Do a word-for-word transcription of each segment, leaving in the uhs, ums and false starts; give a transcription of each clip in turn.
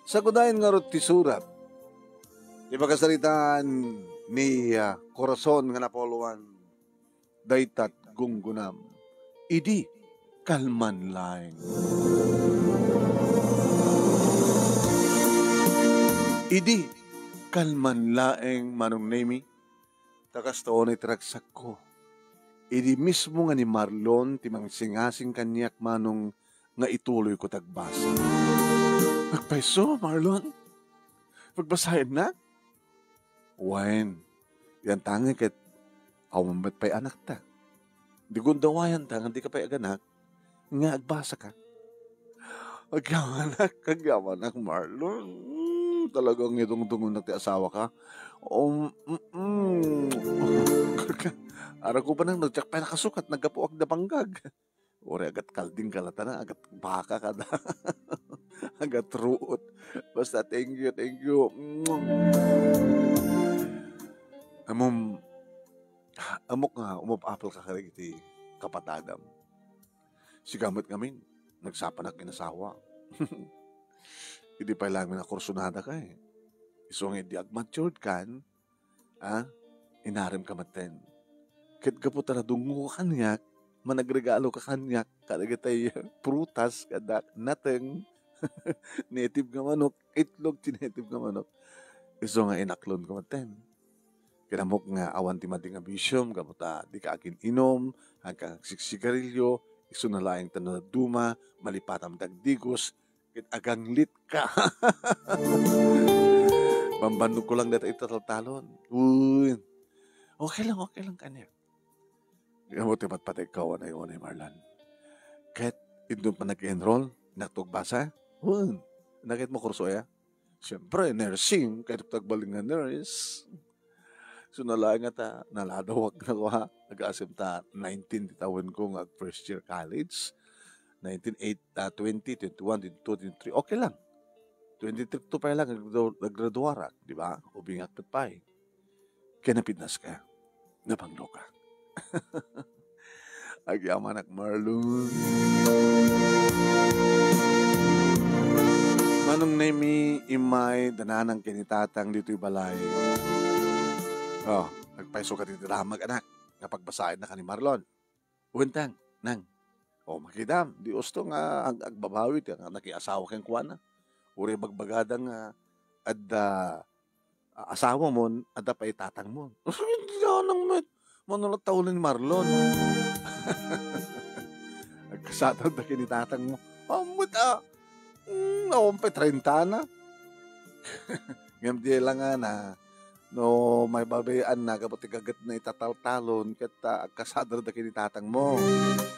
Sagudayen ngarud ti surat. Ti pakasaritaan ni, ah, Corazon nga Napoleon, daytat gunggunam. Idi kalman laeng. Idi kalman laeng, Manong Nemi, ta kasta unay ti ragsakko. Idi mismo nga ni Marlon ti mangsingasing kaniak, Manong, nga ituloyko ti agbasa. Agpayso, Marlon? Pagbasaennak? Wen, yan tangi ket awan met pay anakta. Di gundawayanta nga dika pay aganak, nga agbasaka. Agyamanak, agyamanak, Marlon. Mm, talagang idungdungonak ti asawaka. Um, mm, mm. Arako ba nang nagdiak pay nakasukat, naggapuak da panggag. Uray agat kalding ka latana, agat baka kada. Agat ruot. Basta, thank you, thank you. Ammom, ammok nga umap-apel ka kadagiti kapatadam. Sika met ngamin, nagsapanak inasawa. Idi pay laeng nga kursunada ka, eh. Isu nga idi agmatured kan, ah, inarem ka metten. Ket gapu ta nadungngo ka kaniak, managregalo ka kaniak, kadagitay prutas, kada nateng, native nga manok, itlog ti native nga manok. Isu nga inaklon ka metten. Ket ammok nga awan ti madi nga bisiom, gapu ta dika agin-inom, agka agsiksigarilio, isuna laeng ta no dadduma, malipatam ti agdigos, ket aganglit ka. Bambannog ko lang dayta itataltalon. Uy. Okay lang, okay lang kaniak. Ammok ti patpategko, unay-unay, Marlon. Ket, inton pa nag-enroll, inakto agbasa? Wen. Nakit mo kurso aya? Siyempre, nursing, kayat agbalin nga nurse. So, nalaing nga ta, naladawak na ko, ha. Agasem ta nineteen ti tawenko nga ag first year college. Nineteen, eight, ah, twenty, twenty-one, twenty-two, twenty-three, okay lang. Twenty-three to pay lang, naggradu-, naggraduarak, di ba? Ubingak met pay. Ken napintas ka. Napanglo ka. Agyamanak, Marlon. Manong Nemi, immay, dananang ken ni Tatang ditoy balay. Oh, agpayso ka ti damag, anak, nga pagbasaennak ni Marlon. Wen, Tang, Nang. Oh, makitam, di usto nga ag-, agbabawi ti nga nakiasawa kenkuana. Uray bagbagada nga adda a-, asawamon, adda pay tatangmon. Ay, danang met. Mano la tawen ni Marlon. Agkasadar da ken ni tatangmo. Ammot, ah. Mm, awan pay trenta na. Ngem di la nga na, no, maibabayaanna, gapu ti gagetna itataltalon, ket, ah, agkasadar da ken ni tatangmo.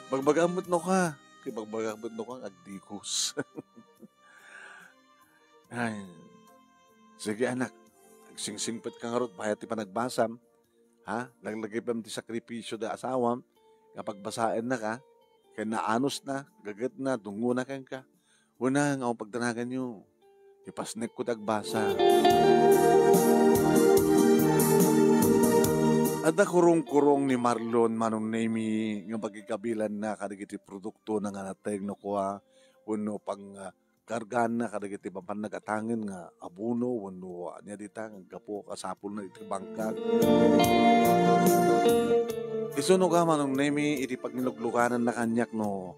Bagbagam met no ka. Kay bagbagam met no ka, agdigos. Ay, sige, anak, agsingsingpet ka ngarud bayat ti panagbasam, ha? Laglagipem ti sakripisio da asawam, nga pagbasaennak, ha? Ken naanusna, gagetna, dungngona kenka. Wen, nga awan pagdanaganyo, ipasnekko ti agbasa. Adda kurong-kurong ni Marlon, Manong Nemi, nga makikabilanna kadagiti produktona nga nateng no kua, wenno pang, ah, kargaanna kadagiti mapan nagataengen nga abono wenno ania dita nga gapu a sapulna iti bangkag. Isu no ka, Manong Nemi, iti pagiluglugananna kaniak no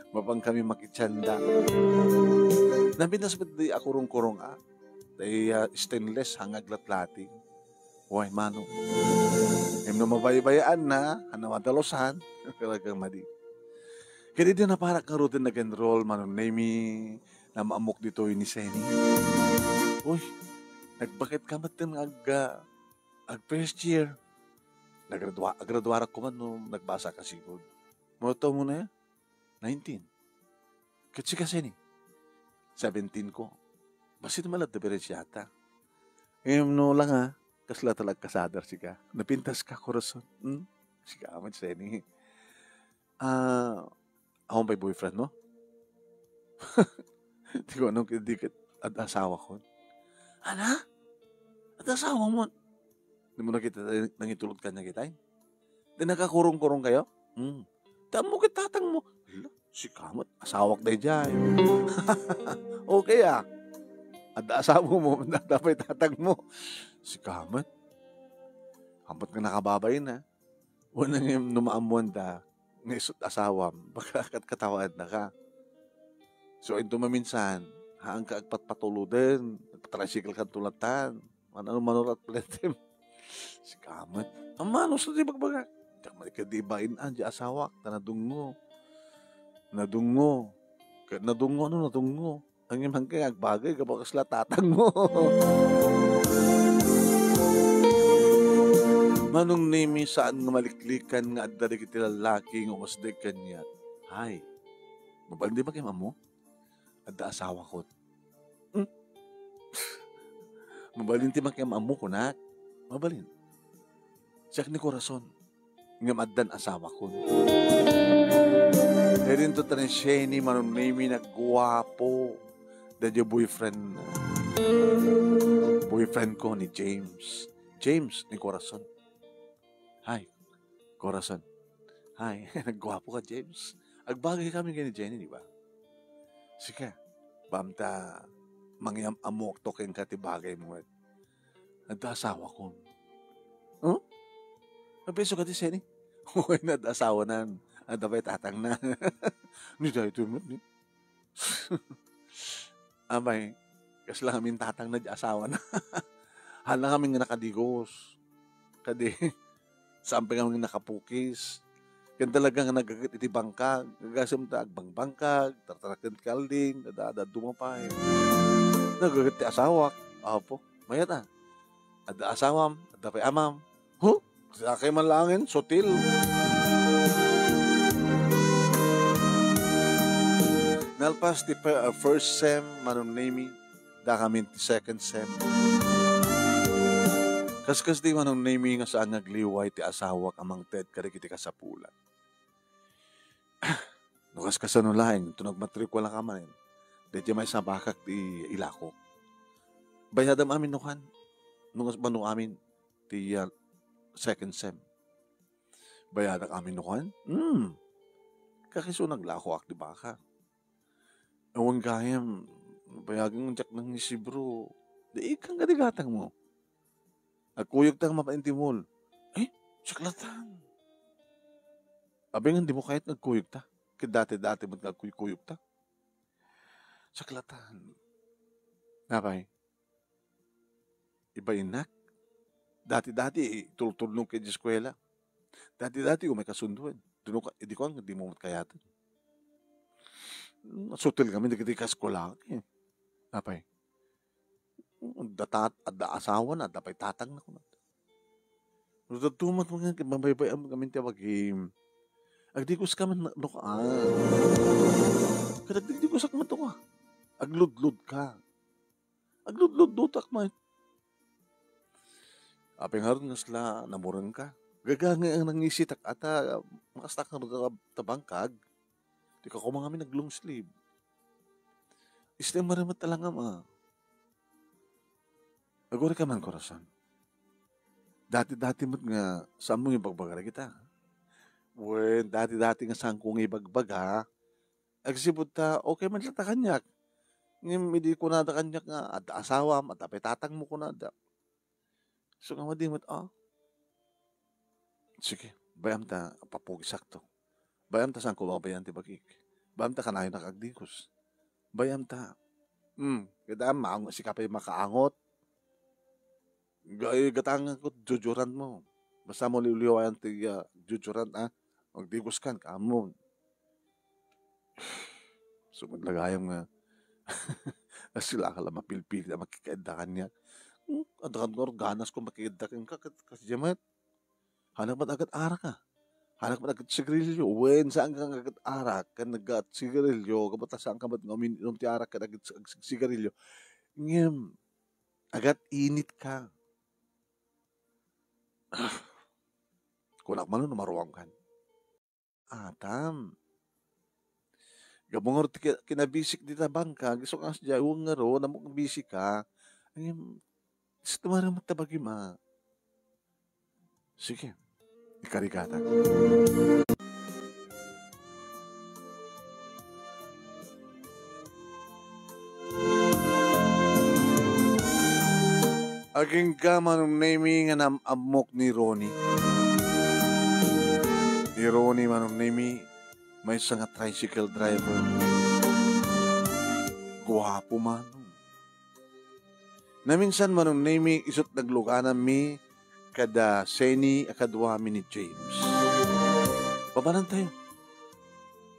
mapan kami makitienda. Napintas met di a kurong-kurong, ah. Tay, ah, stainless, hangag latlating. Way, Manong. Ngem no mabaybayaanna, a, no madalusan, talagang madi. Ket idi naparak ngaruden nag-enroll, Manong Nemi, namaamok ditoy ni Seni. Uy, nagbaket ka met ten ag-, ah, ag first year. Nagradua-, agraduarak koma no nagbasa ka sigud. Mao tawenmo na ya? Nineteen. Ket sika, Seni? Seventeen ko. Bassit met la difference yata. Ngem no la nga, kasla ta la agkasadar sika. Napintas ka, Corazon. Hmm? Sika met, Seni. Ah, awan pay boyfriend mo? Di ko anong di ket ad-, asawakon. Ana? Ad-, asawamon? Di mo nakita, nangitulod kaniak itay? Di nakakurong-kurong kayo? Hmm. Tammo ket tatangmo. Hala, sika met, asawak daydiay. Okay, ah. Adda asawa mo, adda pay tatang mo. Sika met. Ampot nga nakababain, ah. Wen no maammoan ta nga isu ti asawam, baka kat-, katawaanna ka. So, into maminsan, haan ka agpatpatuloden, nagpatricycle ka tulatan. Ano, manurat platem. Sika met. Ammanos ti bagbaga. Diak man kadi bain-an ti asawak, ta nadungngo. Nadungngo. Ket nadungngo, ano, nadungngo. Ang imang kay agbagay, gapu kasla tatang mo. Manong Nemi, saan nga maliklikan nga adda dagiti lallaki nga umasdeg kaniak. Hay, mabalin ti makiam-ammo? Adda asawakon. Hmm? Mabalin ti makiam-ammo, kunak. Mabalin. Siak ni Corazon. Ngem addan asawakon. Daytoy ni Sheni, Manong Nemi, nagguapo. Daytoy boyfriend. Boyfriend ko ni James. James ni Corazon. Hi, Corazon. Hi, nagguapo ka, James. Agbagay kami ken ni Jenny, di ba? Sika, baam ta mangiam-ammok to kenka ti bagay mo, eh. Adda asawakon. Huh? Napiso ka ti Jenny? Uy, adda asawanan. Adda pay tatangna. Ni daytoy met, ni. Apay, kasla ngamin tatangna ti asawana. Haan la ngamin nga nakadigos. Kadi, saan pay ngamin nakapukis. Ken talaga nga nagaget iti bangkag. Agasem ta agbangbangkag, tartaraken ti kalding, adda, adda dumapay. Nagaget ti asawak. Apo, mayat a. Adda asawam, adda pay amam. Huh? Siakay man laengen, sutil. Nalpas ti fir-, uh, first sem, Manong Nemi, dakamin ti second sem. Kaskas ti Manong Nemi nga saan nga agliway ti asawak a mangted kadagiti kasapulan. No kas-, kasano laeng, to nagmatrikular ka manen, daytoy maysa a bakak ti ilakok. Bayadam amin no kan, no kas-, mano amin ti, ah, second sem. Bayadak amin no kan? Hmm. Kakiso naglakoak ti baka. Awan gayam, bayagen diak nangisibro. Di ikkan kadi gatang mo. Agkuyog ta nga mapaintimol. Eh, saklatan. Abi nga di mo kayat nga agkuyog ta. Ket dati-dati met nga agkuykuyog ta. Saklatan. Apay? Ibainnak. Dati-dati, tultulnog kay di eskuela. Dati-dati, umay kasundoen. Duno ka, di ko ang di mo met kayaten. Sutil kami, dagiti kaskuela. Eh. Apay? Adda tat-, adda asawana, adda pay tatangna, kuna. No, daduma met nga, mabaybay-am kami ti abagim. Agdigos ka man, no, ah. Kadagdigdigosak man to ka. Agludlod ka. Agludludlotak man. Apay ngarud nga sla, namureng ka. Gaga nga ang nangisitak ata, makastak nga ta bangkag. Di ka kuma ngamin nag-long sleeve. Istem maremet talangam, ah. Aguri ka man, Corazon. Dati-dati met nga, saan mo ibagbaga kita? Wen, dati-dati nga saan ko nga ibagbaga, agsipud ta, okay man ta kaniak. Ngem, idi kunada kaniak nga, adda asawam, adda pay tatang mo kunada. So, nga madi met, ah. Sige, bayam ta, papugisakto. Bayam ta, saan ko babayan ti bagik. Bayam ta, kanayon agdigos. Bayam ta, hmm, kada maang-, sika pay makaangot. Ga-, gatangan ko, jujuran mo. Basta mo liwliwayan ti, ah, jujuran, ah. Magdigos kan, kaamon. Sumagla gayam nga, sila ka la mapilpili a makikaedda kaniak. Hmm, adda kan nga organas ko makikaedda kenka, ket, kas jamet. Hanak met agat arak, ah. Hanak met agat sigarilyo. Wen, saan ka nga agat arak, ken agat sigarilyo, gapu ta saan ka met nga uminom ti arak, ken agat sig-, sigarilyo. Ngem, agat init ka. Ah, kunak man no maruam kan. Atam. Gapu ngarud ti ki-, kinabisik dita bangkag, isu nga sadiay, wen ngarud, ammok nga bisi ka. Ngem, isu ti maremet ta bagim, ah. Sige, ikarigata. Agingga, Manong Nemi, nga nam-ammok ni Ronnie. Ni Ronnie, Manong Nemi, maysa nga tricycle driver. Guapo, Manong. Naminsan, Manong Nemi, isu't naglugananmi kada Seni a kaduami ni James. Babanantayo.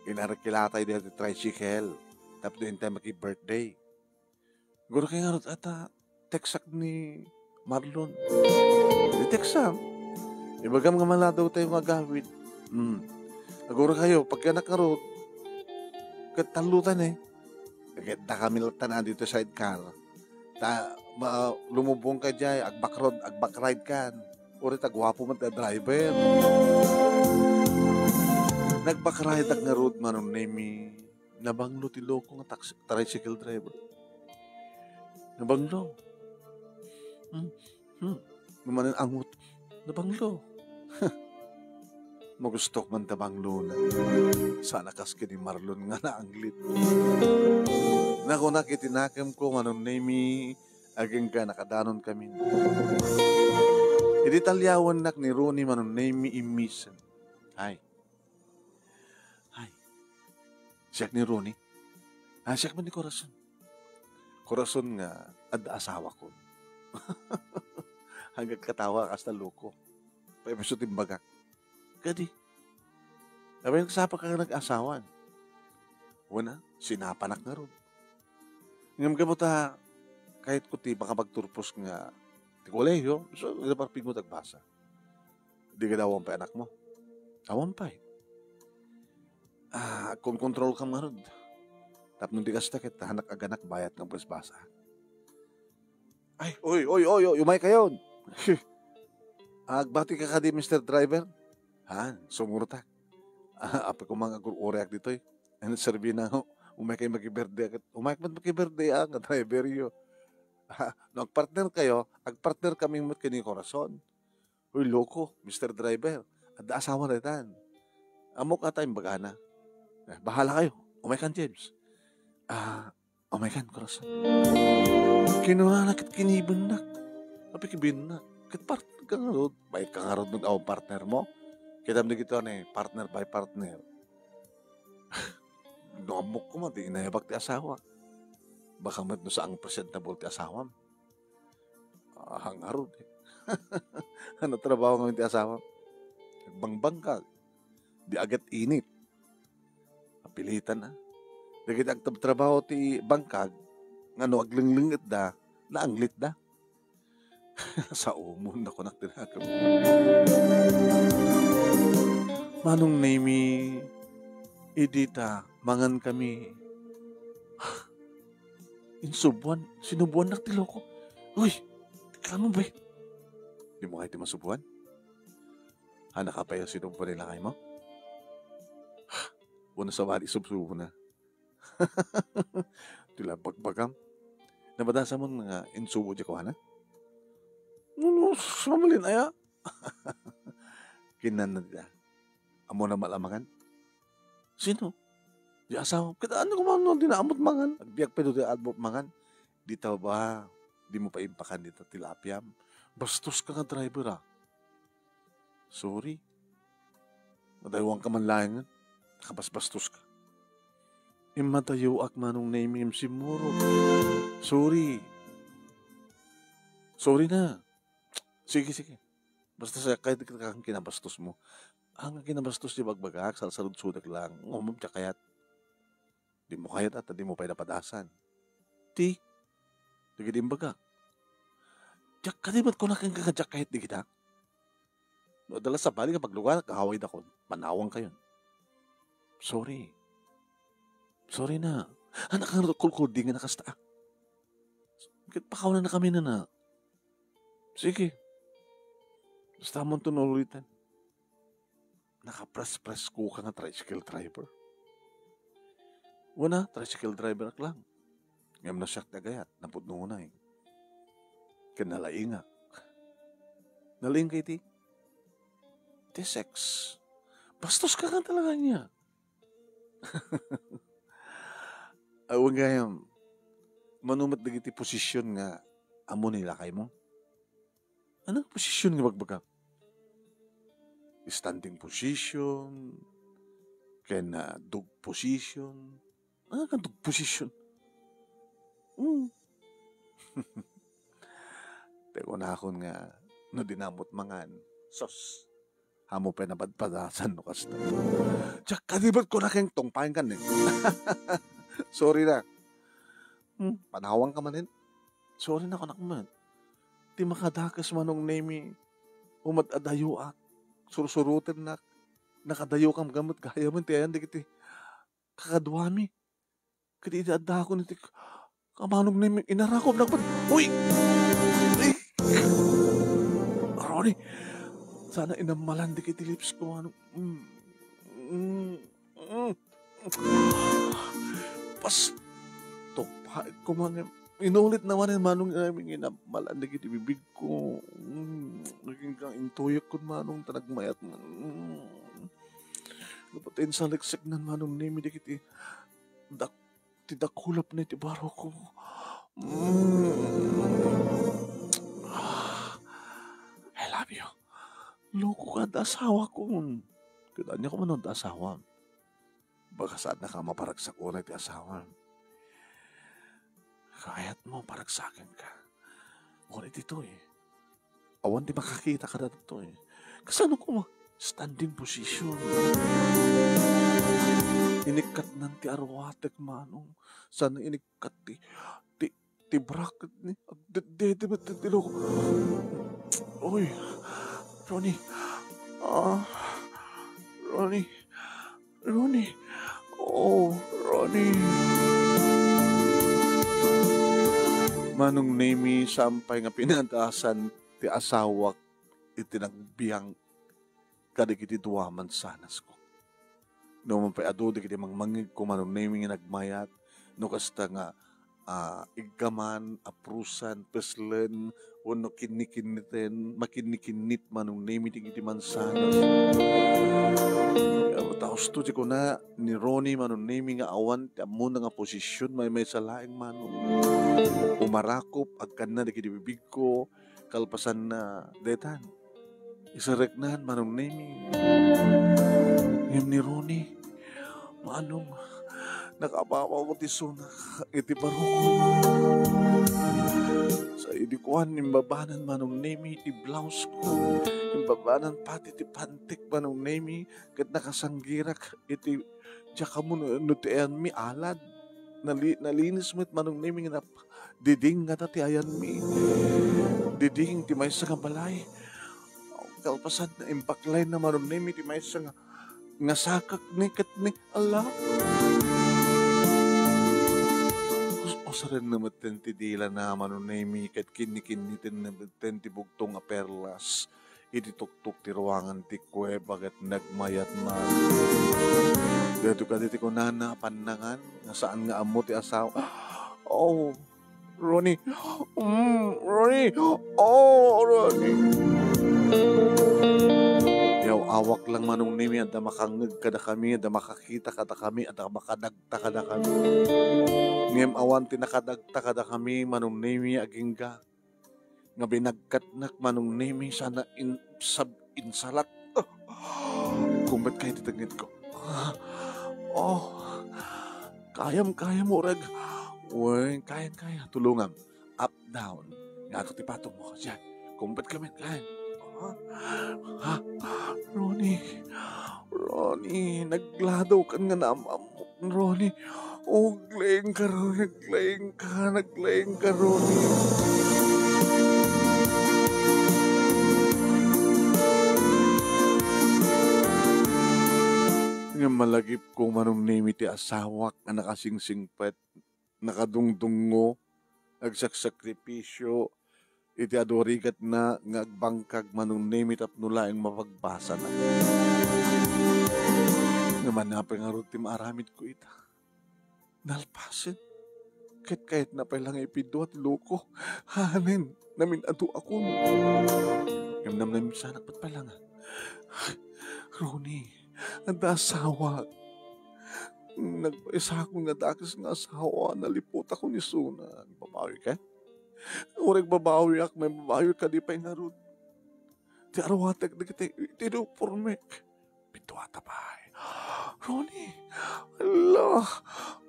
Inarkilatay dayta tricycle. Tapno intay maki-birthday. Gura kay ngarud, ata, textak ni Marlon. Di textam. Ibagam nga maladawtayo nga agawid. Hmm. Agura kayo, pagkanak ngarud, ket tallutan eh. Ket dakami latta na dito sidecar. Ta, ma-, lumubong ka jay, agbakrod, agbakride kan. Uri ta guapo man ta driver. Nagbakride ak ngarud, Manong Nemi. Nabanglo ti loko nga taxi, tricycle driver. Nabanglo. Hmm. Hmm. Numanen angot. Nabanglo. Magustok man ta banglona. Sana kas ken ni Marlon nga naanglit. Nakunak iti nakemko, Manong Nemi, agingga nakadanon kami. Idi talyawannak ni Ronnie, Manong Nemi, immisen. Ay. Ay. Siak ni Ronnie. Ah, siak man ni Corazon. Corazon nga adda asawakon. Hanggang katawa, kasta loko. Paipiso timbagak. Kadi. Sabi, nagsapa ka nga nag-asawan. Wana, sinapanak ngarud. Ngem gapu ta, kahit ko ti makapagturpos nga ti kolehiyo, so, ida parpingo tagbasa. Di ka daw awan pay anakmo? Awan pay. Ah, agkonkontrol kam ngarud. Tapno di kasta ket anak aganak bayat nga basbasa. Ay, oy, oy, oy, oy, umay kayon. Agbati ka kadi, Mister Driver? Han, sumurtak. Ah, apay ko mang agur-ureak ditoy. Ano, serbi na ho. Umay kayo maki-birthday agad. Umay man maki-birthday, ah, nga driver yo. Ah, no, agpartner kayo, agpartner kami met kini Corazon. Hoy, loko, Mister Driver. Adda asawa na itan. Ammok ata imbagana. Eh, bahala kayo. Umay kan, James. Ah, umay kan, Corazon. Kinunana ket kinibennak. Apay kibennak? Ket partner ka ngarud. Bait ka ngarud no awan partner mo. Kitam di kito ni partner by partner. No ammok ko man, di inayabak ti asawa. Baka met no saan presentable ti asawam. Ah, ngarud eh. Ano trabaho ngamin ti asawam? Agbangkag. Di agat init. Apilitan na. Dagiti agtabtrabaho ti bangkag, nga no aglenglengitda, naanglitda. Sa umon, nakunak ti nakam. Manong Nemi, idi ta mangan kami. Insubuan, sinubuannak ti loko. Uy, kano ba? Di mo kaya ti masubuan? Anak, apay a sinubo ni lakay mo? Wano sa wali subsubo na. Ti la bagbagam. Nabadasa mo nga insubo di kuana? No, no, sumalin aya. Kinan na dita. Amo na malamangan. Sino? Di asawa. Kita ano ko man no, di na amot mangan. Agbiag pa do di amot mangan. Di ta ba? Di mo pa impakan dita tilapiam. Bastos ka nga driver, ah. Sorry. Madayuan ka man laeng, nakabasbastos ka. Immadayoak, Manong Nemi, simmurot. Sorry. Sorry na. Sige, sige. Basta sa kayat ka kang kinabastos mo. Ang kinabastos di bagbagak, salsaludsodek lang. Ngumam, diak kayat. Di mo kayat at di mo pay napadasan. Ti, dagiti imbagak. Diak kadi met kunak kenka nga diak kayat di kita. No, adda la sabali nga paglugar, kaaway dakon. Manawang kayon. Sorry. Sorry na. Anak nga kulkulding nga nakasta. Ket pakawan na kami na na. Sige. Basta mo ito naulitan. Nakapres-presko ka nga tricycle driver. Una, tricycle driver ak lang. Ngem no siak ti agayat, napudno unay. Ken nalaingak. Nalaing ka iti? Ti sex. Bastos ka nga talaga niya. Awan gayam, mano met dagiti posisyon nga ammo ni lakay mo? Anong position nga bagbagam? Standing position, ken, ah, dog position. Ah, kan dog position. Hmm. Te, kunakon nga, no di namot mangan, sus, amo pay napadpadasan no kasta. Diak kadi met kuna ken tungpaen kan, eh. Sorry na. Hmm, panawang ka manen. Sorry na, kunak met. Ti makadakes, Manong Nemi, umad-adayoak, sursurutennak, nakadayokam gamet gayamen ti ayan dagiti kakaduami. Ket idi addaakon iti ka-, Manong Nemi, inarakop, nakpan-, uy! Ay! Aroni! Sana inammalan dagiti lips ko, Manong, mm, mm, mm. Pas, tungpaek ko man, inulit na manen, Manong Nemi, nga inammalan dagiti bibig ko. Mm, naging kang intuyek ko, Manong, ta nagmayat man. Mm. Dapat insaliksik nan, Manong Nemi, dagiti dak-, ti dakulap na iti baro ko. Mm. Ah, I love you. Loko ka, adda asawa ko. Ket ania ko man adda asawa? Baka saanna ka maparagsak unay ti asawa. Kayat mo, paragsaken ka. Ngunit itoy, awan ti makakita kada ditoy. Kasano koma standing position? Inikkatnan ti arwatek, Manong. Saan inikkat ti, ti, ti bracket ni? Agdedede met ti loko. Oy, Ronnie. Ah, Ronnie. Ronnie. Oh, Ronnie. Manong Nemi, saan pay nga pinadasan ti asawak iti nagbiang kadagiti dua a mansanas ko. No man pay adu dagiti mangmangngeg ko, Manong Nemi, nga nagmayat, no kasta nga, ah, iggaman, aprusan, peslen, wenno kinnikinniten, makinnikinnit, Manong Nemi, dagiti mansanas. Kaya ta husto ti kuna ni Ronnie, Manong Nemi, nga awan ti ammona nga posisyon, maymaysa laeng, Manong. Umarakop, agkanna dagiti bibigko, kalpasanna, detan. Iserreknan, Manong Nemi. Ngem ni Ronnie, Manong, nakababaw ti sunak iti barokon. Sa idi kuan, imbabanan, Manong Nemi, ti blouse ko. Imbabanan pati ti pantik, Manong Nemi, ket nakasanggirak iti diak ammo no, no ti ayanmi alad. Nali-, nalinis met, Manong Nemi, nga nap-, diding ngata ti ayanmi. Diding ti maysa nga balay. Kalpasan na, imbaklayna, Manong Nemi, ti maysa nga, nga sakak ni ket ni, ala. Us-, usaren na metten ti dila na, Manong Nemi, ket kinnikinniten na metten ti bugtong a perlas iti tuktok ti ruangan ti kuweba ket nagmayat man. Daytoy kadi ti kunana a pannangan nga saan nga ammo ti asawa. Oh, Ronnie. Mm, Ronnie. Oh, Ronnie. Yaw-awak lang, Manong Nemi, adda makangngeg kadakami, adda makakita kadakami, adda makadagta kadakami. Ngem awan ti nakadagta kadakami, Manong Nemi, agingga nga binagkatnak, Manong Nemi, sana in-, sab-, insalat. Ah! Kumbet kay ti tengnged ko. Ah! Oh! Kayam, kayam, urag. Wen, kayan, kaya. Tulongam. Up, down. Nga ako ti patong mo. Siya. Kumbet kami, kayan. Ah! Ah! Ronnie. Ronnie, nagladaw kan nga naam-ammok, Ronnie. Aglaing ka, Ronnie, aglaing ka, naglaing ka, Ronnie. Ngem malagipko, Manong Nemi, ti asawak nga nakasingsingpet, nakadungdungngo, agsaksakripisyo, iti adu a rigatna nga agbangkag, Manong Nemi, tapno laeng mapagbasana. Ngem apay ngarud ti maaramidko ita? Nalpasen. Ket kayatna pay la nga ipidua ti loko. Hanen, namin-aduakon. Ngem namnamisanak met pay la nga, Ronnie, adda asawak. Nagpaisakon nga dakes nga asawa, naliputakon isuna. Babawi ka? Uray babawiak, maibabawika, di pay ngarud. ti aruatek dagiti, ti doktormek. Biduata pay. Ronnie! Ala!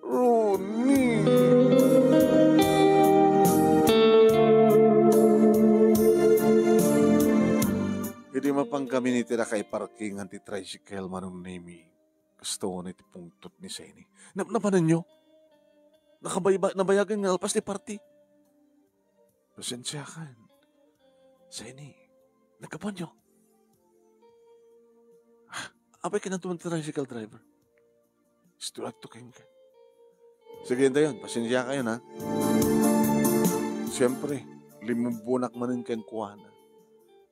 Ronnie! Idi mapankamin iti nakaiparkingan ti tricycle, Manong Nemi, kastoy iti pungtot ni Seni. Nap-, napananyo? Nakabayba-, nabayagan nga alpas ti party. Pasensiakan. Seni, nagkapanyo? Apay kinantuan ti tricycle driver? Isturakto kenka. Sige, intayon. Pasensiakayon, ha? Siyempre, limubbonak manen kenkuana.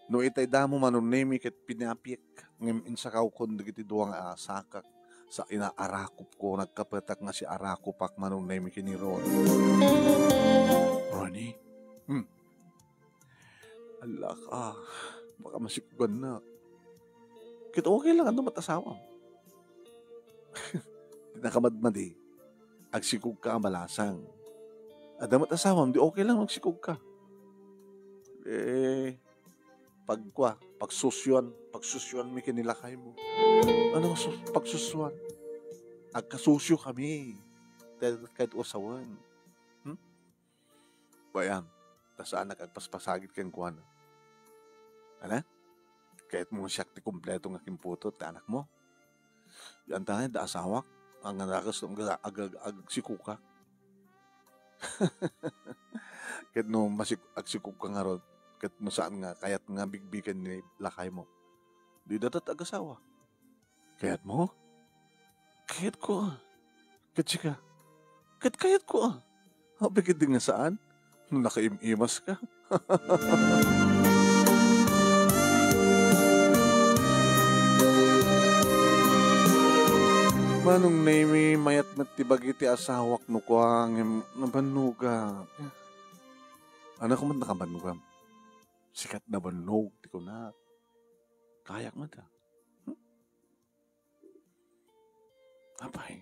No itay damo, Manong Nemi, ket pinapiek, ngem insakawkon dagiti dua nga asakak. Sa inaarakupko, nagkapetak nga siarakupak, Manong Nemi, ken ni Ronnie. Ronnie? Hmm. Ala ka, baka masikugannak. Ket okay lang, adda met asawam. Ti nakamadmadi, agsikogka a balasang. Adda met asawam, di okay lang agsikogka. Eh, pagkua, pagsusuan, pagsusuanmi ken ni lakaymo. Ano nga sus-, pagsusuan? Agkasusiokami. Ket, ket usawen. Hmm? Bayan, ta saanak agpaspasagid kenkuana. Ana? Kayatmo nga siak ti kompleto nga kimputot ti anakmo? Diay ta, adda asawak, nga nakes ag-, ag-, ag-, agsikokak. Ket no masik-, agsikokka ngarud, ket no saan nga kayat nga bigbigen ni lakaymo, di dayta agasawa. Kayatmo? Kayatko, a. Ket sika? Ket kayatko, a. Apay ketdi nga saan? No nakaim-imaska. Manong Nemi, mayat met ti bagi ti asawak no kua, ngem nabannogak. Annak met nakabannogam? Sika ti nabannog ti kunak. Kayak met, a. Hmm? Apay,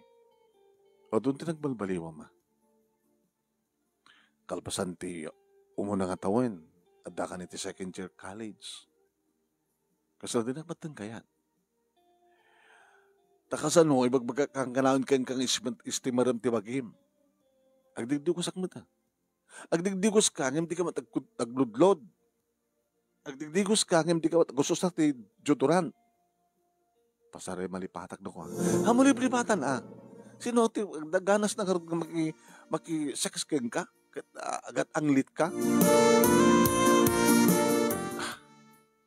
adun ti nagbalbaliwam, a. Kalpasan ti umuna nga tawen, addakami iti second year college. Kasla dinak met kayat. Ta kasano, ibagbagak kanayon kenka nga ismet-, estimarem ti bagim. Agdigdigosak met, a. Agdigdigoska, ngem dika met agkud-, agludlod. Agdigdigoska, ngem dika met agususa ti deodorant. Pasar malipatak no kua. Maliplipatan, a. Sino ti nagganasna ngarud nga maki-, maki-sex kenka? Ket, a, agat-anglitka?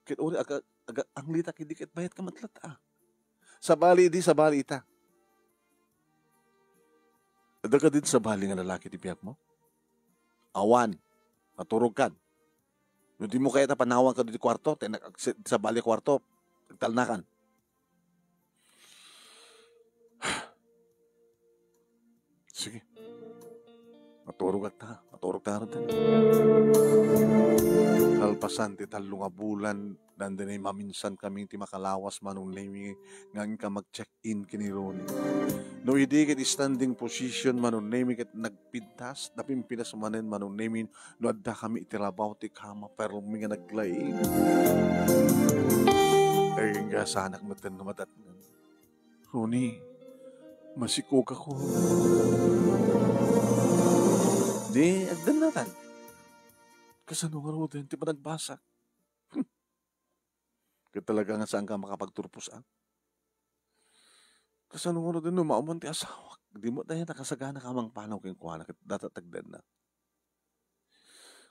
Ket uri aga-, agat-anglitak idi ket bayatka met latta, a. Sabali idi, sabali ita. Adda kadin sabali nga lalaki ti biagmo? Awan. Naturogkan. No dimo kayat a panawan kadagiti kuarto, ti nag-, sabali a kuarto, agtalnakan. Sige. Maturogak ta, maturogta ngarud. Kalpasan ti tallo nga bulan, nandinay maminsankami ti makalawas, Manong Nemi, nga inka mag-check-in ken ni Ronnie. No idi ket standing position, Manong Nemi, ket nagpintas, napimpinas manen, Manong Nemi, no addakami iti labaw ti kama, permi nga naglaing. Ay, nga sanak met no madatngan. Ronnie, masikogakon. Di, agdennatan. Kasano ngaruden ti panagbasak? Ket talaga nga saanka makapagturpos, a? Kasano ngaruden no maammoan ti asawak? Dimo dayta kasagana ka mangpanaw kenkuana ket dayta ti agdenna.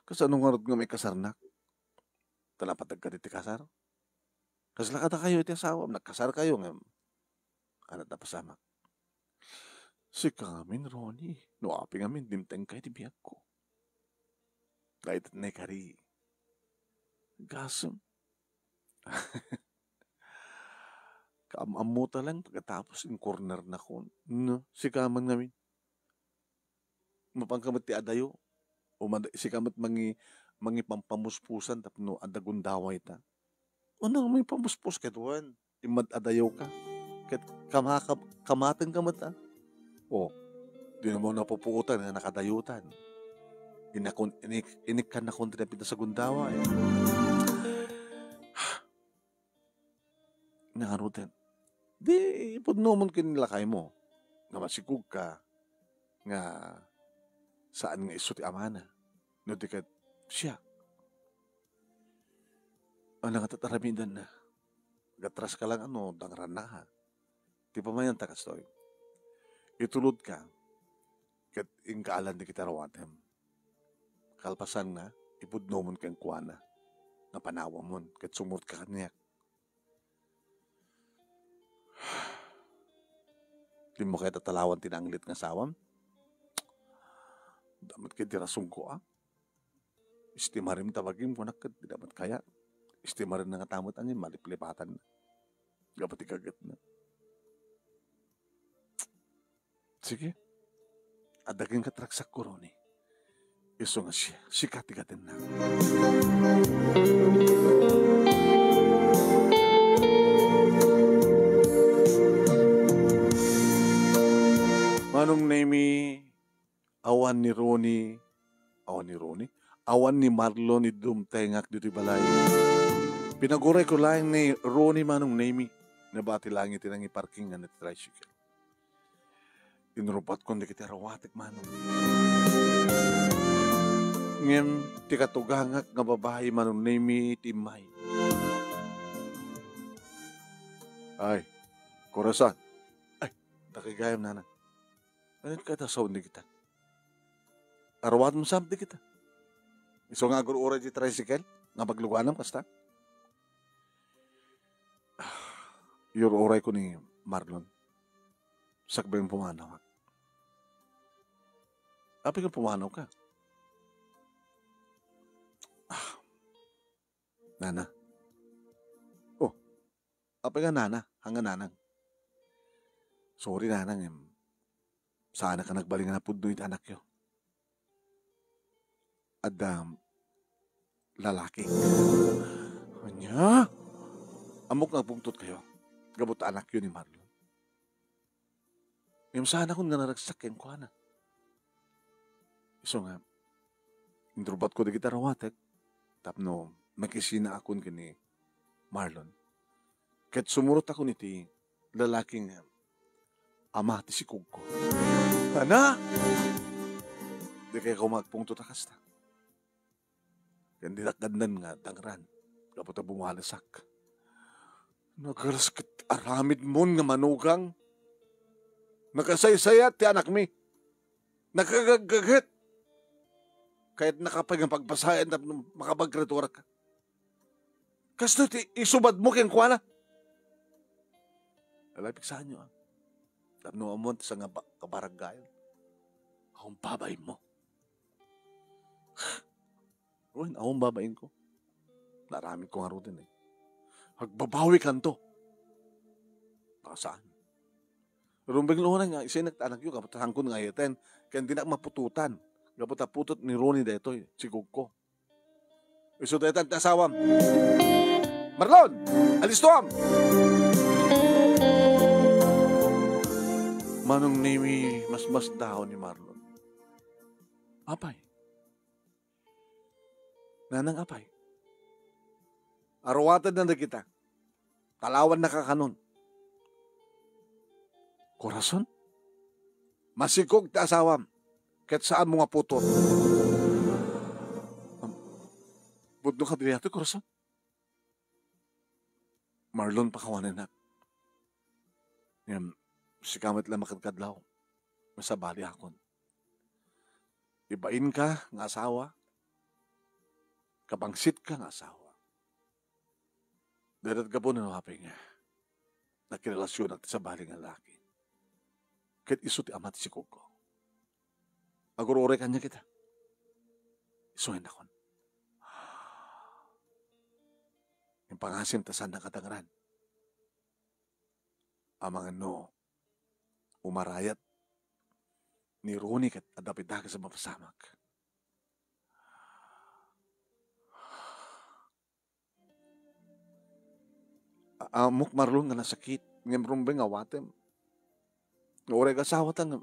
Kasano ngarud nga maikasarnak? Ta napateg kadi ti kasar? Kasla kadakayo iti asawam, nagkasarkayo ngem, ania ti napasamak? Sika ngamin, Ronnie, no apay ngamin, dimtengka iti biagko. Dayta ti naikari. Gasem. Kaam-ammota lang pagkatapos inkornernakon. No, sika man ngamin. Mapanka met ti adayo. O mad-, sika met mangi-, mangipampamuspusan tapno adda gundawayta. Unang mangipamuspos ket wen, immad-adayoka. Ket kamaka-, kamatenka met, a. O, dimo napupuotan nga nakadayotan. Inakon-, inik-, inikkannakon ti napintas a gundaway. Nangaruten. Di ipudnomon ken ni lakaymo nga masikogka nga saan nga isu ti amana, no di ket siak. Ano nga tataramidanna? Gatraska lang ano, dangranna, ha? Ti pamayanta kastoy. Itulodka, ket inkaalan dagiti aruatem. Kalpasanna, ipudnomon kenkuana nga panawamon ket sumurot ka kaniak. Dimo kayat a talawan ti naanglit nga asawam? Damat ket di rasonko, a? Estimarim ta bagim, kunak ket di damat kaya. Estimarim na nga tamot angin, maliplipatan na. Gapu ti gagetna. Sige. Adda ken katraksakko, Ronnie. Isu nga siya, sika ti gatenna. Manong Nemi, awan ni Ronnie, awan ni Ronnie, awan ni Marlon idi dumtengak ditoy balay. Pinaguray ko laeng ni Ronnie, Manong Nemi. Nabati laeng iti nangiparking nga nagtricycle. Inrubatkon dagiti aruatek, Manong. Ngem ti katugangak nga babai, Manong Nemi, ti immay. Ay, Corazon. Ay, dakay gayam, Nanang. Ano ka ta sound dagita? Aruat mo sam dagita. Isu nga agur-uray di tricycle, nga magluganam kasta. Yur-uray ko ni Marlon. Sakbay nga pumanaw. Apay nga pumanaw ka? Ah, Nana. Oh, apay nga Nana? Hanga Nanang. Sorry, Nanang, em. Saan ka nagbalin nga napudno iti anakyo? Adda lalaki. Ania? Ammok nga agpungtot kayo. Gapu ta anakyo ni Marlon. Ngem saanakon nga naragsak kenkuana. Isu nga, inrubatko dagiti aruatek tapno makisinaakon ken ni Marlon. Ket sumurotakon iti lalaki nga ama ti sikogko. Ana? Di kayat koma agpungtot a kasta. Ken dinak gannan nga dangran, gapu ta bumalesak. Nagaras ket aramidmon nga manugang. Nakasaysayat ti anakmi. Nakagaggaget. Kayatnaka pay nga pagbasayan tapno makapagritorka. Kastoy ti isubadmo kenkuana. Alay, piksaanyo, a. Tapno ammon ti sangaba-, kabaranggayan. Awan babainmo. Wen, awan babainko. Naaramidko ngaruden, e. Agbabawikanto. Saan? Rumbeng no nga, isu nga anakyo, gapu ta saankon nga ayaten, ken dinak maputotan. Gapu ta putot ni Ronnie daytoy, sikogko. Isu daytan ti asawam. Marlon, alistoam! Manong Nemi, masmasdaon ni Marlon. Apay? Nanang, apay? Aruatenna dagita. Talawannaka kanon. Corazon? Masikog ti asawam, ket saanmo nga putot. Am, pudno ka daytoy, Corazon? Marlon, pakawanenak. Ngem, sika met la makadkadlaw, masabaliakon. Ibainka nga asawa, kabangsitka nga asawa. Dayta ti gapuna no apay nga nakirelasionak ti sabali nga lalaki. Ket isu ti ama ti sikogko. Agur-uray kaniak ita. Isu nga innakon. Impangasim ta saan nakadangran. Amangan no umarayat ni Ronnie ket adda pay dakes a mapasamak. A-, ammok, Marlon, nga nasakit, ngem rumbeng nga awatem. Nga uray asawa ta nga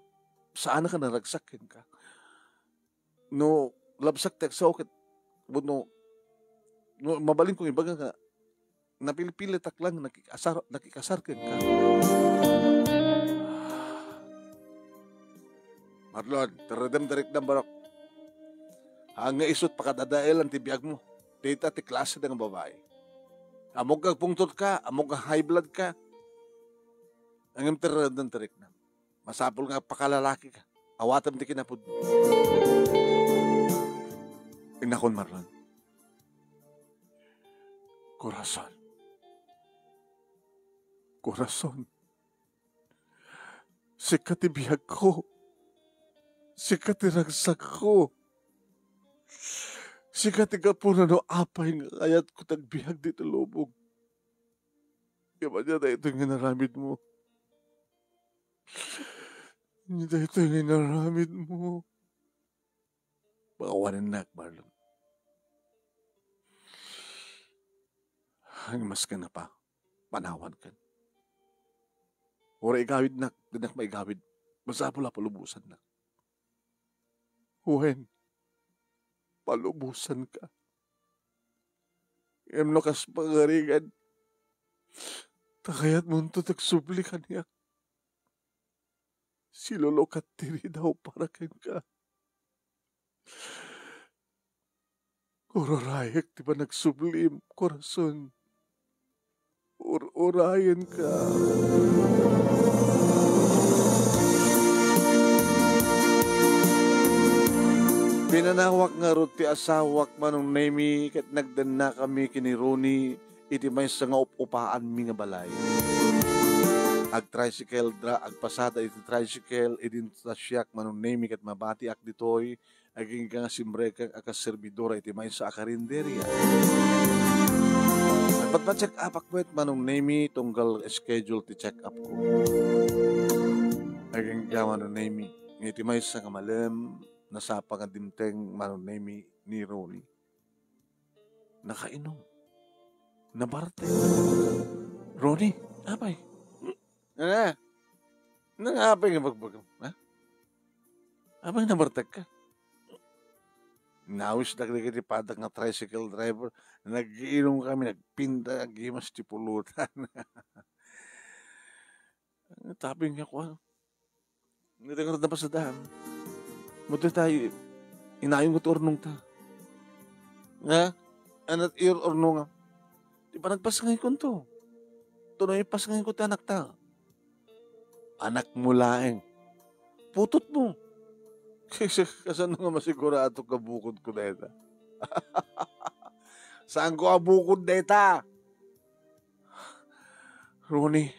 saanak a naragsak kenka. No labsak ti agsao ket, no, no mabalin kong ibaga nga napilpilitak lang nakikasar-, nakikasar kenka. Marlon, terredem ti riknam, barok. Haan nga isut pakadadaelan ti biagmo. Dayta ti klase nga babai. Ammok nga agpungtot ka, ammok nga high blood ka. Ngem terredem ti riknam. Masapul nga agpakalalaki ka. Awatem ti kinapudno. Innakon, Marlon. Corazon. Corazon. Sika ti biagko. Sika ti ragsakko. Sika ti gapuna no apay nga kayatko ti agbiag ditoy lubong. Ngem ania daytoy nga inaramidmo? Ania daytoy nga inaramidmo? Pakawanennak, Marlon. Ngem maskana pa, panawankan. Uray igawidnak, dinak maigawid. Masapul a palubosannak. Wen, palubosanka. Ngem no kas pagarigan, ta kayatmonto ti agsubli kaniak. Silulukat ti ridaw para kenka. Ururayek ti panagsublim, Corazon. Ur-urayenka. Pinanawak ngarud ti asawak, Manong Nemi, ket nagdennakami ken ni Ronnie iti maysa nga up-upaanmi nga balay. Agtricycle dra-, agpasada iti tricycle, idin ta siak, Manong Nemi, ket mabatiak ditoy, agingga nga simrekak a kas servidora iti maysa a karinderia. Nagpatpa-check up-ak met, Manong Nemi, tunggal schedule ti check up ko. Agingga, Manong Nemi, nga iti maysa nga malem, nasapa nga dimteng, Manong Nemi, ni Ronnie. Nakainom. Nabartek. Ronnie, apay. Ania? Nangapay nga bagbagam, ha? Apay nabartek ka? Nawis dagdagiti padak nga tricycle driver. Nag-iinom kami, nagpinta, naggimas ti pulutan. Tapin nga kuan. Ngati nga nabasadahan. Muto tayo, inayon ko ti urnong ta. Nga? Anat iyo urnong nga? Di ba nagpasngay ko to? Tunoy pasngay ko ti anak ta. Anak mo laeng. Putot mo. Kasi kasano nga masigurado ka bukod ko deta? Saan ko abukod deta? Ronnie,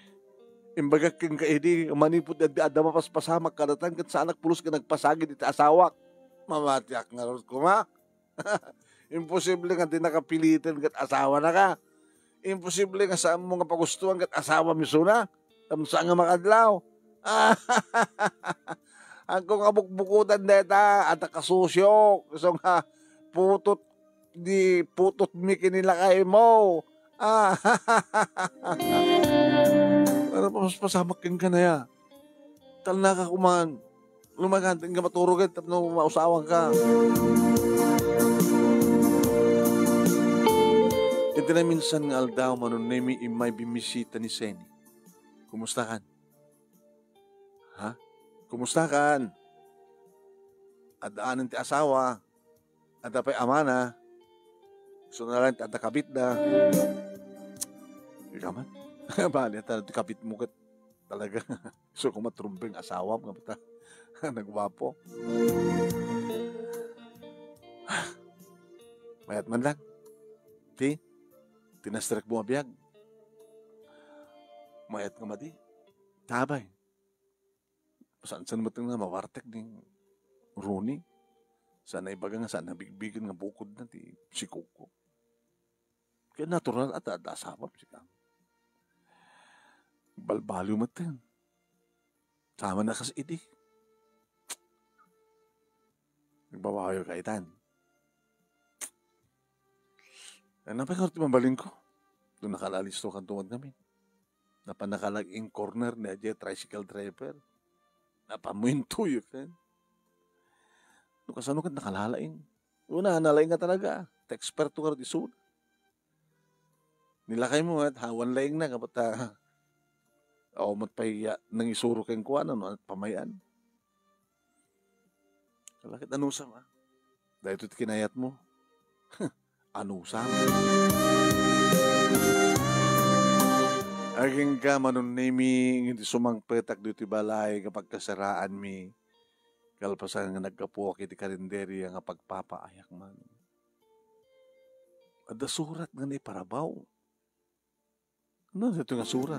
imbagak kenka idi, manipud adda, adda mapaspasamak kadatan ket saanak pulos nga nagpasagid iti asawak. Mamatiak ngarud koma. Imposible nga dinaka piliten ket asawana ka. Imposible nga saanmo nga pagustuan ket asawam isuna. Tapno saan nga makadlaw. Agko nga bukbukotan deta, adda kasusiok, isu nga putot di putot mi ken ni lakay mo. Ah. Para mapaspasamak kenka aya. Talna ka kuman. Lumagan, nga maturog ket tapno mausawan ka. Iti naminsan nga aldaw, Manong Nemi, immay bimmisita ni Seni. Kumusta kan? Ha? Kumusta kan? Addaan ti asawa. Adda pay amana. Gusto na lang ti adda kabitda. Ikaw man. Bali, ta, ti kabit mo ket talaga. So, kung matrumbeng asawam nga bata. Nagwapo. Mayat man lang. Ti, tinastrek mo a biag. Mayat nga madi. Tabay. Saan-saan met nga mawartek ni Ronnie. Saan naibaga nga saan nabigbigen nga bukod na ti si Coco. Kaya natural at adda asawam sika. Balbaliw met ten. Sama na kas idi. Nagbabayo ka itan. Ano pa yung mabalin ko? Doon nakalalis to kanto ngamin. Napan nakalag in corner ni Ajay tricycle driver. Napamuintuyo ka. No kasano ka nakalalaing? Una, nalaing nga talaga. Expert to ka rin isuna. Ni lakaymo met, awan laengna, gapu ta, awan met pay ya, nangisuro kenkuana, no, pamay-an. Kalakit anusam, ah. Daytoy ti kinayatmo. Anusam. Agingga, Manong Nemi, ngem ti sumangpetak ditoy balay nga pagkasaraanmi, kalpasan nga naggapuak iti karinderia nga pagpapaayak man. Adda surat nga naiparabaw. Ano dito nga surat?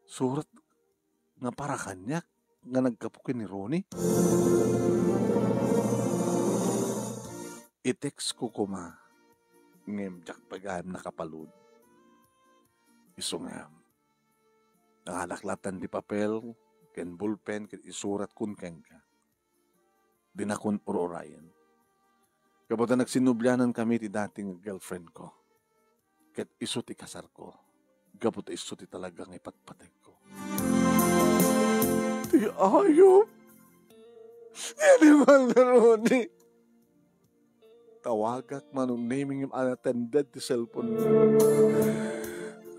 Surat nga para kaniak nga naggapu ken ni Ronnie. I-text ko koma, ngem diak pay gayam nakapalud. Isu nga, nanganak latta ti papel ken bulpen ket isuratkon kenka. Dinakon ur-urayen. Gapu ta nagsinublianan kami ti dati nga girlfriend ko. Ket isu ti kasarko. Gapu ta isu ti talaga nga ipatpategko. Ti ayop! Ti animal na Ronnie! Tawagak, Manong Nemi, ngem unattended ti cellphone.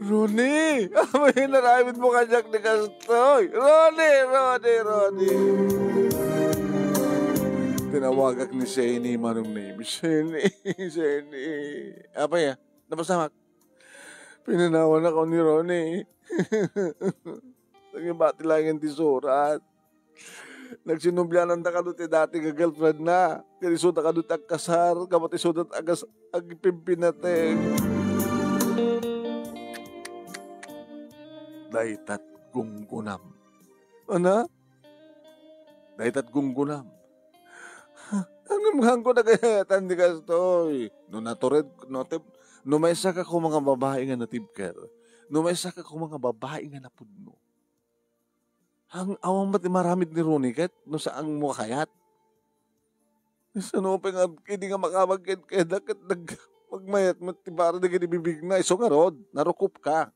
Ronnie! Apay, inaramidmo kaniak ti kastoy? Ronnie! Ronnie! Ronnie! Tinawagak ni Shane, Manong Nemi. Shane! Shane! Apay, ah? Napasamak. Pinanawanakon ni Ronnie. Nangibati laengen ti surat. Nagsinubliananta kano ti dati nga girlfriend na. Ket isuda kano ti agkasar, gapu ta isuda ti agas-, agpimpinateg. Daytat gunggunam. Ana? Daytat gunggunam. Ngem haanko nagayatan ti kastoy. No natured, no tip-, no maysaka koma nga babai nga natibker, no maysaka koma nga babai nga napudno. Ang awan met ti maramid ni Ronnie ket no saanmo a kayat. Saan pay nga idi nga makabag ken keda ket nag-, magmayat met ti para dagiti bibigna. Isu ngarud, narukopka.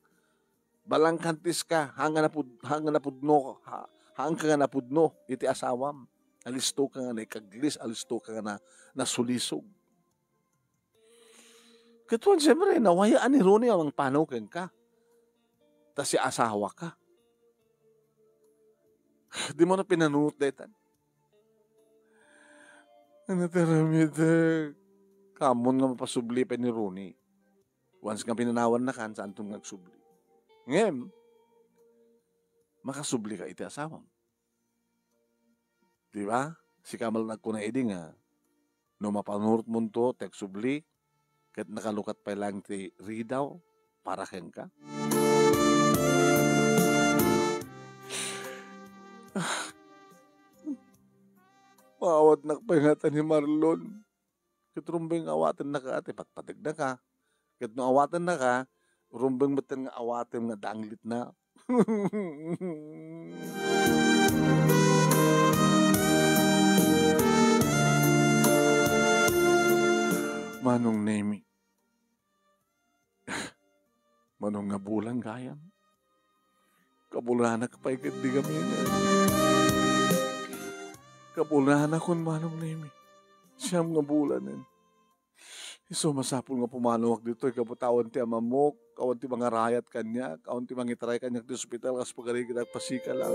Balangkantiska, haan nga napud-, haan nga napudno, ha-, haanka nga napudno iti asawam. Alistoka nga naikaglis, alistoka nga na-, nasulisog. Ket wen, siyempre, nawayaan ni Ronnie a mangpanaw kenka. Ta siasawaka. Dimo na pinanunot daytan. Ano ti aramidek? Kaammoan nga mapasubli pay ni Ronnie. Once nga pinanawannakan, saanton nga agsubli. Ngem, makasublika iti asawam. Di ba? Sika met laeng nagkuna idi nga, no mapanunotmonto ti agsubli, ket nakalukat pay laeng ti ridaw para kenka. Maawatnak pay ngata ni Marlon. Ket rumbeng nga awatennaka ti patpategnaka. Ket no awatennaka, rumbeng metten nga awatem nga danglitna. Manong Nemi. Mano nga bulan gayam? Kabulanak pay ket di kami nga. Kabulanakon, Manong Nemi. Siyam nga bulanen. Isu, masapul nga pumanawak ditoy, gapu ta awan ti amamok, awan ti mangarayat kaniak, awan ti mangitaray kaniak ti ospital, kas pagarigidak pasika lang.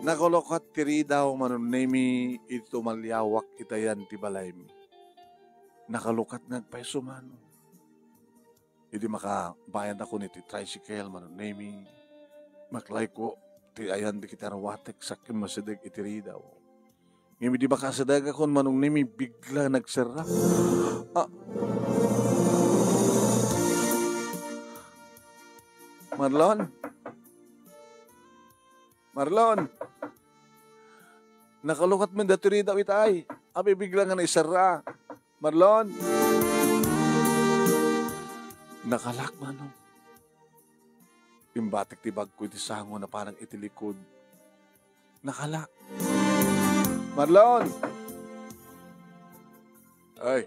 Nakalukat ti ridaw, Manong Nemi, iti tumaliawak itayan ti balaymi. Nakalukat nga agpayso, Manong. Idi makabayadakon iti tricycle, Manong Nemi, maklayko ti ayan dagiti arwatek sakkin masideg iti ridaw. Ngem idi makasidegakon, Manong Nemi, bigla nagserra. Ah. Marlon? Marlon? Nakalukat met daytoy ridaw itay. Apay bigla nga naiserra. Marlon? Nakalak, Manong. Imbatik ti bagko iti sango, napanak iti likod. Nakalak. Marlon! Ay,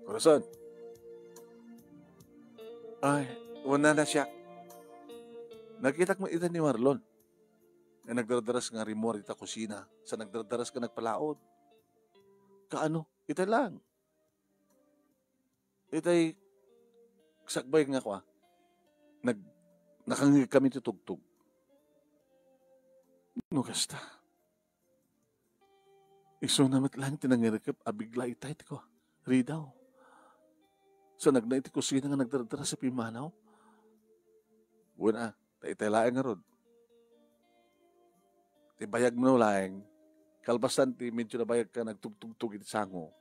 Corazon. Ay, wala na siya. Nakitak met ita ni Marlon. Nga nagdardaras nga rimmuar ita kusina. Sa nagdardaras nga nagpalaod. Kaano? Ita lang. itay sakbay nga kua, nag-, nakangngegkami ti tugtog. No kasta, isuna met laeng ti nangirekep a bigla itay ti kua, ridaw. Sa nagna iti kusina nga nagdardara sa pimmanaw. Wen a, ta itay laeng ngarud. Ti bayagmo laeng, kalpasan ti medyo nabayagka nagtugtugtog iti sango,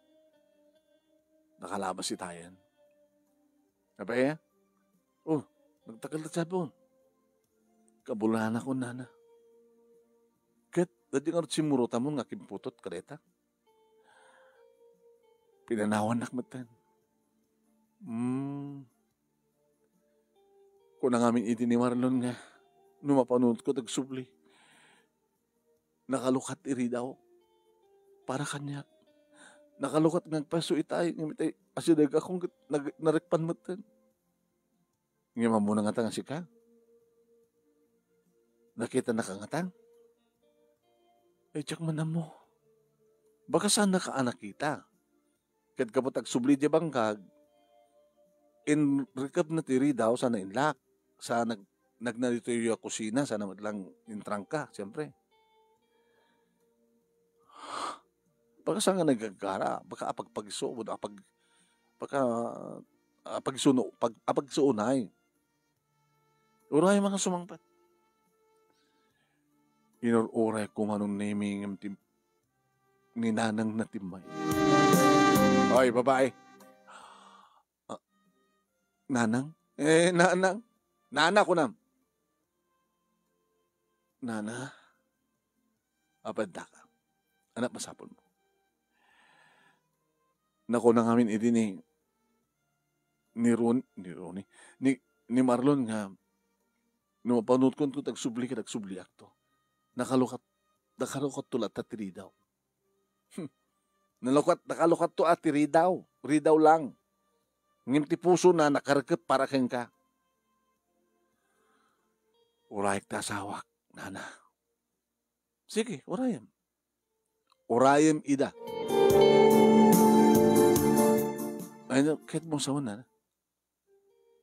nakalabas itayen. Apay a? Oh, nagtakkel ti cellphone. Kabulanakon, nana. Ket, dadi ngarud simmurotamon nga kimputot kadayta. Pinanawannak metten. Hmm. Kuna ngamin idi ni Marlon nga, no mapanunotko ti agsubli, nakalukat ti ridaw para kaniak. Nakalukat nga agpayso itay, ngem itay, asideg akon ket nag-, narikpan metten. Ngem ammona ngata nga sika? Nakitanaka ngata? Ay, diak man ammo. Baka saannaka a nakita. Ket gapu ta agsubli diay bangkag, inrikepna ti ridaw sana inlak, sa nag-, nagna ditoy a kusina, sana met lang intrangka, siempre. Baka saan nga nagagara, baka apagpagso, apag-, baka apagsuno-, pag-, apagsuonay. Uray, mga sumangpet. Inur-uray ko manon ni Mingem ti, ni Nanang na timmay. Oy, babae. Ah, Nanang? Eh, Nanang? Nana, kunam. Nana? Apadda ka. Anak, masapul mo. Nakuna ngamin idi ni, ni Ron-, ni Ronnie, ni, ni Marlon nga, no mapanunotko ti agsubli ket agsubliakto. Nakalukat, nakalukatto latta ti ridaw. Hmm. Nalukat, nakalukatto a ti ridaw. Ridaw lang. Ngem ti pusona nakarekep para kenka. Urayek ti asawak, nana. Sige, urayem. Urayem ida. Ay, no, ket mo sawen, nana.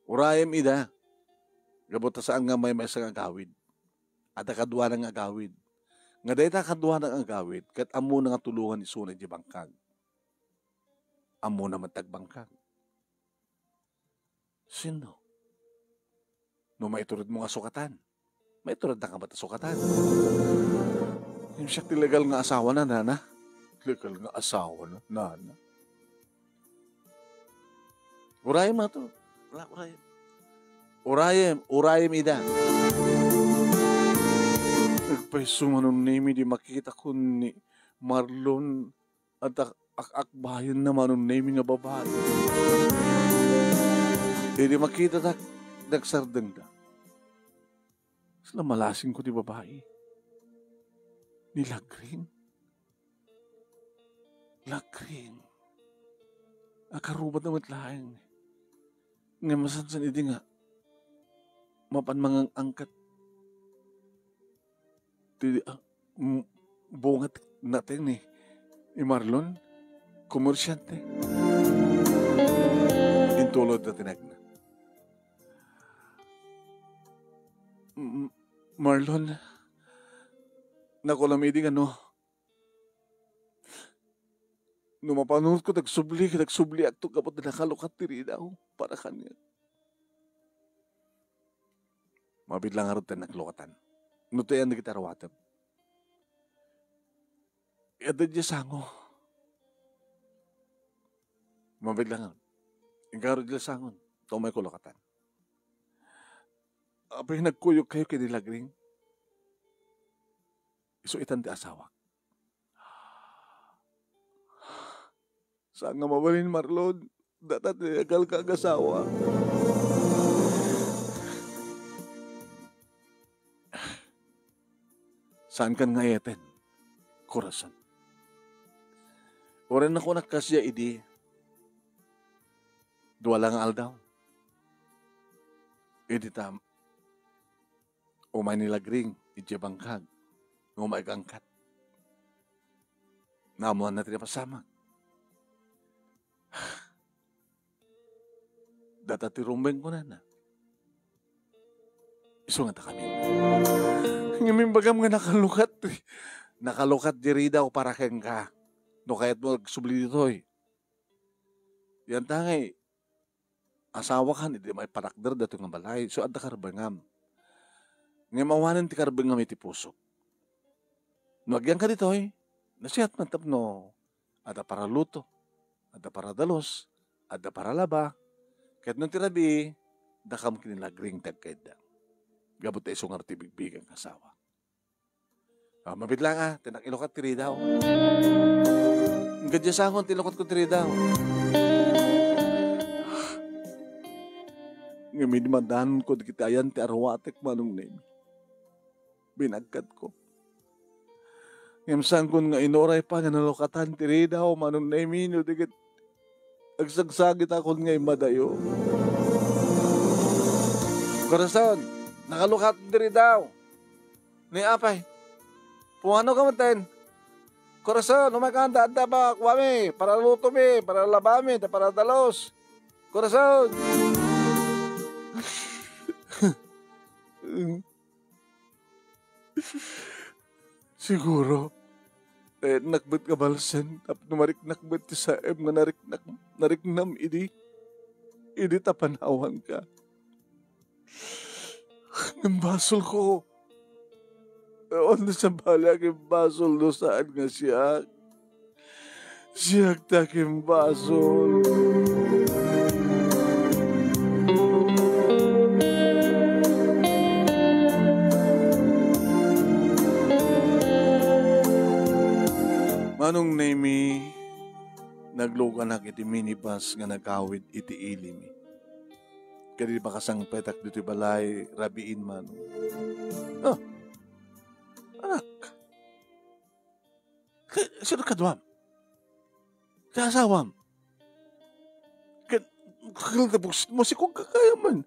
Urayem ida. Gapu ta saan nga maymaysa nga agawid. Adda kaduana nga agawid. Nga dayta kaduana nga agawid, ket ammona nga tulongan isuna idiay bangkag. Ammona met ti agbangkag. Sino? No maituredmo nga sukatan, maituredda ka met a sukatan. Ngem siak ti legal nga asawana, nana. Legal nga asawana, nana. Urayem ato. Ura-, urayem. Urayem, urayem ida. Agpayso manon ni Mimi di makitakon ni Marlon. Adda ak-, akbayenna manon ni Mimi nga babai. Idi makitatak, nagsardengda. Sla malasingko ti babai. Ni Lagring. Lagring. Akarubadna met laeng. Ngem masansan idi nga mapan mangang-angkat ti, ah, m-, bunga ti nateng ni, ni Marlon, komersyante. Intulod na tinegna. M-, Marlon, nakulam idi nga no, no mapanunotko ti agsubli, ket agsubliakto gapu ta nakalukat ti ridaw para kaniak. Mabiit lang ngarud ti nakalukatan. No ti ayan dagiti aruatem. Adda diay sango. Mabiit lang ngarud. Inka ngarud diay sangon. Tumay ko lukatan. Apay nagkuyogkayo ken ni Lagring? Isu itan ti asawak. Saan nga mabalin, Marlon? Data ti legal nga agasawa. Saankan nga ayatan, korason. Uray nakunak kasdiay idi, dua la nga aldaw. Idi ta, umay ni Lagring idiay bangkag nga umay agangkat. Naammoanna ti napasamak. Data ti rumbeng, kunana. Isu nga adda kami. Ngem imbagam nga nakalukat, nakalukat di ridaw para kenka. No kayatmo agsubli ditoy. Yan ta ngay, asawakan, idi maipatakder datoy nga balay. So, adda karbengam. Ngem awanen ti karbengam iti pusok. No agyanka ditoy, nasiat man tapno adda paraluto, adda paradalus, adda paralaba, ket no ti rabii, dakam ken ni Lagring ti agkayatda. Gapu ta isu ngarud ti bigbigak nga asawa. Ah, mabit lang, ah, ti nakilukat ti ridaw. Gadya sangon ti lukatko ti ridaw. Ngem idi madanonko dagiti ayan ti aruatek, Manong Nemi, binagkatko. Ngem saankon nga inuray pa nga nalukatan ti ridaw, Manong Nemi, no di ket agsagsagitakon nga immadayo. Corazon, nakalukat ti ridaw. Ni apay, puano ka metten? Corazon, umay ka, adda, adda pa kuami, paralutomi, paralabami, ta paradalos. Corazon! Siguro, eh, nakbet nga balsen, tapno mariknak met ti saem nga nariknak, nariknam idi, idi ta panawanka. Ngem basolko. Awan no sabali a ket basol no saan nga siak. Siak ti akimbasol. Manong Nemi, nagluganak iti minibus nga nagawid iti ilimi. Ket idi makasangpetak ditoy balay, rabiin, Manong. Ah, anak, Ti, sino kaduam? Ti asawam? Ket, ket, ket, masikog ka gayam man.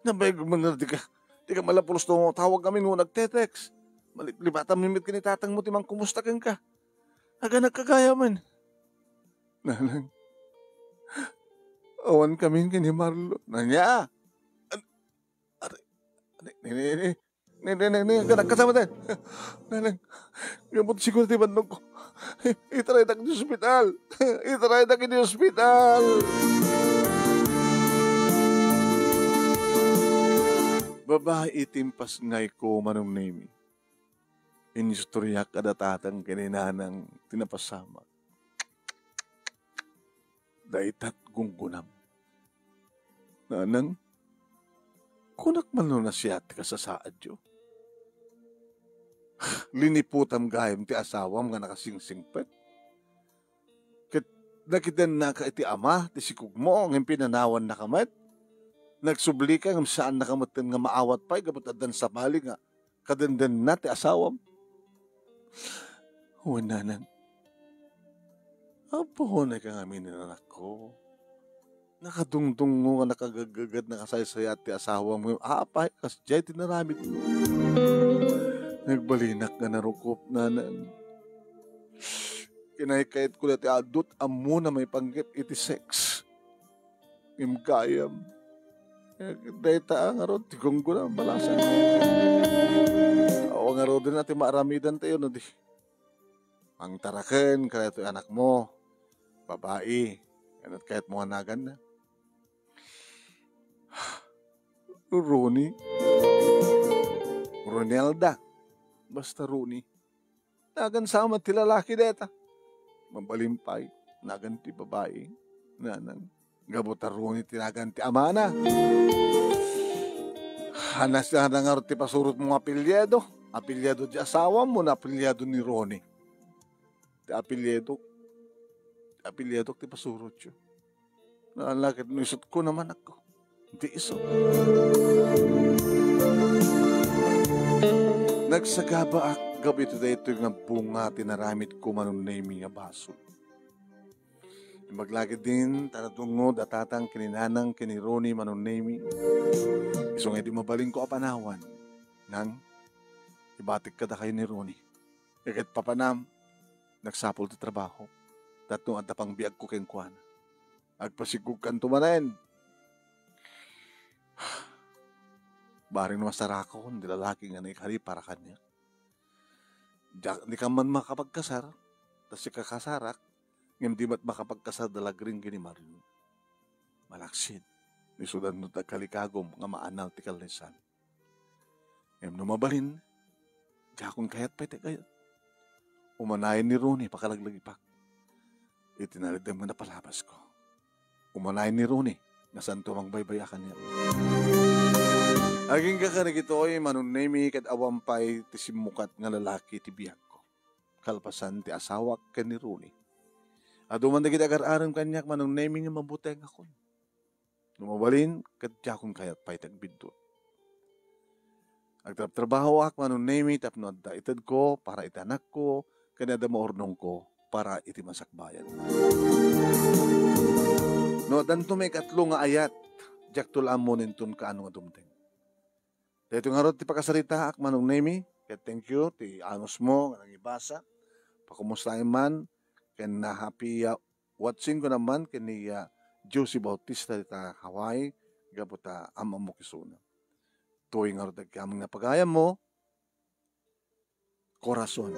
Nabayag man nga di ka, di ka malapulos no tawag kami no nagte-text. Maliplipatan mi met ken ni tatangmo ti mangkumusta kenka. Aganak ka gayam man. Nanang, awan kami ken ni Marlon. Ania? An-, are, are, ni, ni, ni, ni, Ni, ni, ni, ni, kanak kasama tayo. Nanang, ngamot siguro ti bannogko. Itaraydak iti ospital. Itaraydak iti ospital. Babai ti impasngayko, Manong Nemi. Inistoryak kada tatang ken ni nanang ti napasamak. Daytat gunggonam. Nanang, kunak man no nasiat ti kasasaadyo. Liniputam gayam ti asawam nga nakasingsingpet. Ket nakitennaka iti ama ti sikogmo ngem pinanawannaka met. Nagsublika ngem saannaka metten nga maawat pay gapu ta addan sabali nga kadendenna ti asawam. Wen, nanang, apo, neka ngamin, anakko. Nakadungdungngo nga nakagaggagat, nakasaysayaat ti asawam. Apay, kasdiay ti naramidmo. Nagbalinak nga narukop, nanang. Kinaykayatko dayta a dut ammona maipanggep iti sex. Ngem gayam. Eh, dayta ngarud ti gunggona, balasan. Awan ngaruden a ti maaramidantayo no di. Mangtaraken kadaytoy anakmo. Babai. Ket kayatmo nga naganna. Roni. Ronelda. Basta Roni. Nagansa met ti lalaki dayta. Mabalin pay, nagan ti babai, nanang. Gapu ta Roni ti nagan ti amana. Hanas na ngarud ti pasurotmo nga apelyido. Apelyido ti asawam wenno apelyido ni Roni? Ti apelyido. Ti apelyidok ti pasurotyo. Nalakit no isut ko naman ako. Ti iso. Nagsagabaak gapu iti daytoy nga bunga ti naramidko, Manong Nemi, nga basol. Imbag la ketdin, ta nadungngod a tatang ken ni nanang ken ni Roni, Manong Nemi. Isu nga idi mabalinko a panawan, nang, ibatik kadakayo ni Roni. Ket papanam, nagsapul ti trabaho. Tapno adda pangbiagko kenkuana. Agpasigugkanto manen. Bareng no masarakon ti lalaki nga naikari para kaniak. Diak, dika man makapagkasar, ta sika kasarak, ngem di met makapagkasar da Lagring ken ni Marlon. Malaksid, isudan no dagkalikagum nga maanaw ti kallesan. Ngem no mabalin, diakon kayat pay ti agayat. Umanayen ni Ronnie, pakalaglagipak. Iti nalidem nga napalabasko. Umanayen ni Ronnie, nasanto a mangbaybay-a kaniak. Agingga kadagitoy, Manong Nemy, ket awan pay ti simmukat nga lalaki ti biagko. Kalpasan ti asawak ken ni Ronnie. Adu man dagiti agar-arem kaniak, Manong Nemy, nga mabutengakon. No mabalin, ket diakon kayat pay ti agbiddut. Agtrabtrabahoak, Manong Nemy, tapno adda itedko para iti anakko, ken adda maurnongko para iti masakbayan. No addanto maikatlo nga ayat, diakto la ammo inton kaano nga dumteng. Daytoy ngarud ti pakasaritaak, Manong Nemy, ket thank you ti anusmo nga nangibasa. Pakumustaem man, ken na-happy, ah, watching ko naman ken ni, ah, Josie Bautista dita Hawaii, gapu ta am-ammok isuna. Toy ngarud dagiti amin nga pagayammo, Corazon.